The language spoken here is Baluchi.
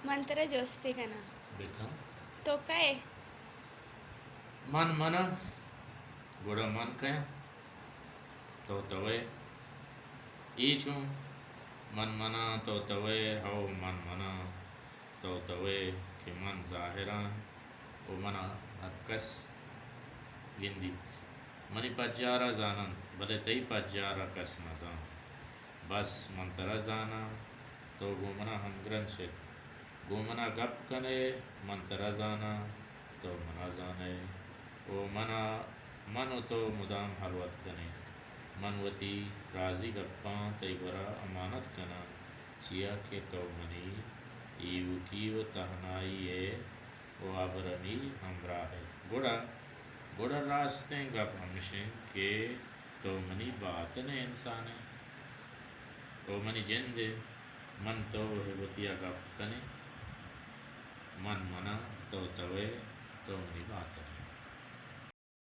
من ترا جستے کناں۔ بکن۔ تو کئے؟ من مناں، گڑا من کئے آں؟ تو توئے۔ اے چون؟ من مناں، تو توئے، ہو من مناں، تو توئے کہ من ظاہر آں و منا ہر کس گندیت۔ منی پجار ء زاننت، بلے تئی پجار ء کس نہ زانت۔ بس من ترا زاناں، تو گوں منا ہمگرنچ ئے۔ گوں منا گپ کن ئے، من ترا زاناں، تو منا زان ئے۔ و منا، من و تو مدام ہلوت کن ایں۔ من وتی رازی گپاں تئی گورا امانت کناں، چیا کہ تو منی ایوکی و تہنائی ء و ابرمی ہمراہ ئے۔ گڑا، گڑا راستیں گپ ہمش انت کہ تو منی باتن ء انسان ئے و منی جند ئے۔ من تو وتی ء گپ کنیں۔ من مناں، تو توئے، تو منی باتن ئے۔